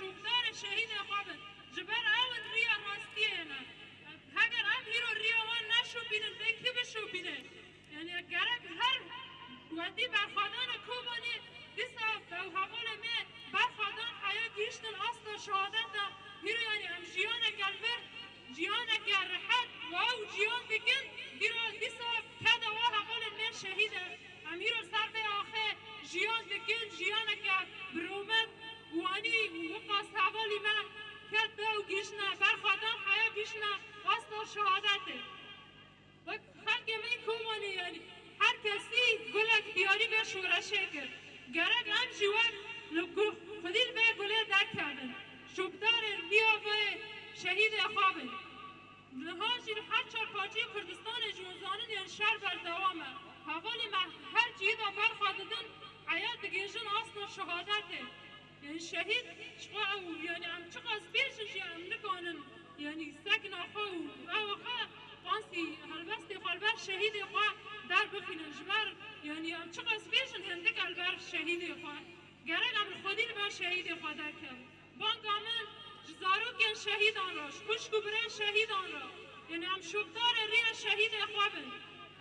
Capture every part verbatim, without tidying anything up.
Şûkdarê şehîdê xwe bin. Ji ber ew in riya rastiyê ne. Heger em hîro riya wan neşopînin, bê kî bişopîne? Yani gerek her wetî berxwedana Kobanê dîsa ew hevalê me berxwedan heya gihiştin asta şehadeta hîro, yani em jiyaneke li vir, jiyaneke rehet û ew jiyan dikin, hîro dîsa keda wa hevalên me şehîd e. Em hîro ser vê axê jiyan dikin, jiyaneke bi rûmet, wanî û wiqas hevalî me ked da û gihiştine berxwedan heya gihiştine asta şehadetê. Wek xelkê me Kobanê, yanî her kesî gulek diyarî vê şoreşê kir. Gerek em jî wek li gu-, xwedî li vê gulê derkevin. Şopdarên riya vê şehîdê xwe bin. Niha jî li her çar parçeyê Kurdistanê ji hûn zanin, yên şer berdewam e. Hevalê me her cihî de berxwe didin, heya digihîjin asta şehadetê. Ên şehîd ji xwe ew, yani em çiqas bêjin jî em nikanin, yani sekna xwe û ew xwe qansî helbestê xwe li ber şehîdê xwe derbixînin. Ji ber, yani em çiqas bêjin hindik e li ber şehîdê xwe. Gerek em li xwedî li ber şehîdê xwe derkevin. Banga min ji zarokên şehîdan re, ji xwişk û birên şehîdan re. Yani em şopdarê riya şehîdê xwe bin.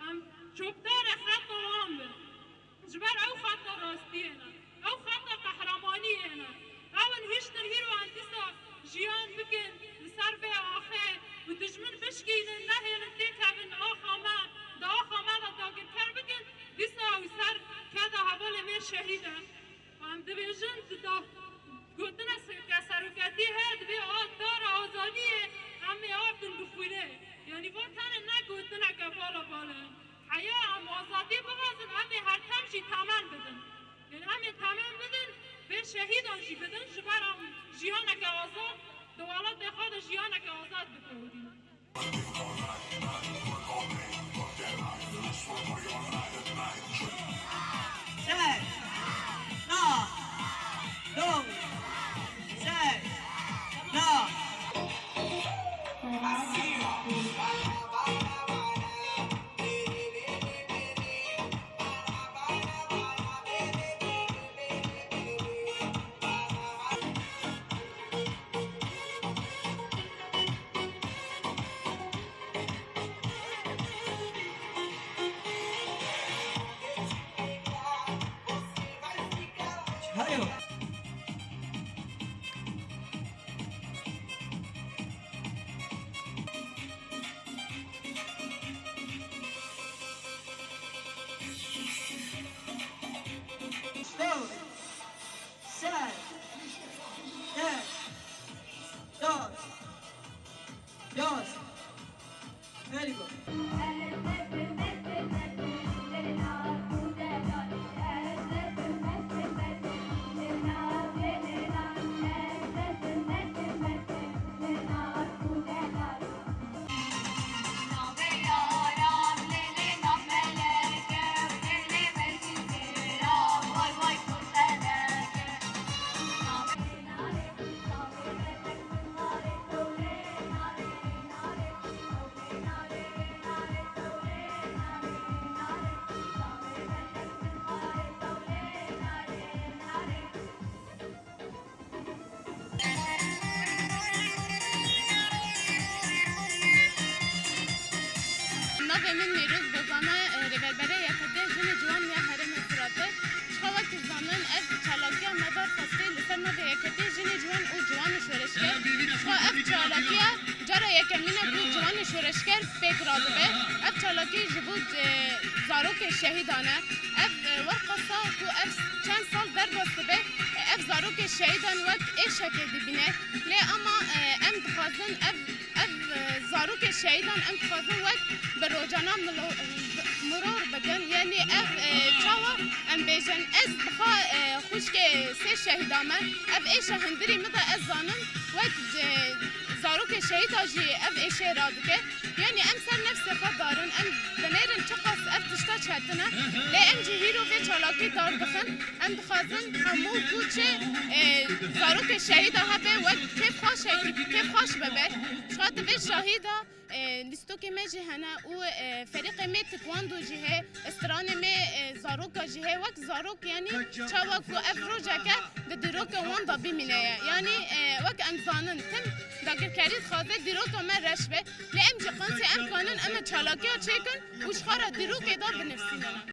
Em şopdarê xeta wan bin. Ji ber ew xeta rastiyê ne. Ew xeta qehremaniyê ne. Ew in hiştin hîro em dîsa jiyan bikin li ser vê axê û dijmin bişkînin, nehêlin têkevin axa me, di axa me de dagirker bikin, dîsa ew ser keda hevalê me şehîd e. Em dibêjin, di da-, gotina se-, ke seroketî heye, divê a dara azadiyê em ê ardin bixwîne. Yanî va tenê ne gotineke bala bala. Heya em azadiyê bixwazin, em ê her tem jî temen bidin. Yanî em ê temen bidin, vê şehîdan jî bidin, ji ber em jiyaneke azad, di welatê xwe de jiyaneke azad bikewirînin. Ser, na, do, ser, na. Hayo. Stop. Ser. Ser. Dos. Dos. Very good. Navê min Nêroz Bozan e, rêveberê Y K D'ê Jinê Ciwan ya Herêmê Firatê. Ji xwe wek zanin, ev çalakiya me berxwestî li ser navê Y K D'ê Jinê Ciwan û Ciwan û Şoreşger. Ji xwe ev çalakiya cara yekemîn e ku ciwanê şoreşger pêk radibe. Ev çalakî ji bo, e, zarokê şehîdan e. Ev, e, werqasa ku ev çend sal derbas dibe, e, ev zarokê şehîdan wek êşekê dibîne. Lê ema, e, em dixwazin ev, ev, e, zarokê şehîdan em dixwazin wek bi rojana milo-, miror bikin. Yanî ev, e, çawa em bêjin, ez bi xwe, e, xwişkê sê şehîda me, ev êşa hundirî min de ez zanim, wek, e, zarokê şehîda jî ev êşê radike. Yanî em ser nefsê xwe darin, em dinêrin çiqas ev tişta çetin e. Lê em jî hîro vê çalakî dar dixin. Em dixwazin hemû ku çi, e, zarokê şehîda hebe wek kêfxweşekî, kêfxweş bibe. Ji xwe di vê şahî de, e, lîstokê me jî hene û, e, ferîqê me taekwondo jî heye, stranê me, e, Zaroka jî heye wek zarok, yanî çawa ku ev rojeke di dîroka wan de bimîne ye. Yanî, e, wek em zanin, tim dagirkerî dixwaze dîroka me reş be. Lê em jî qensê em kanin em ê çalakiya çêkin û ji xwe re dîrokê de binivîsînin.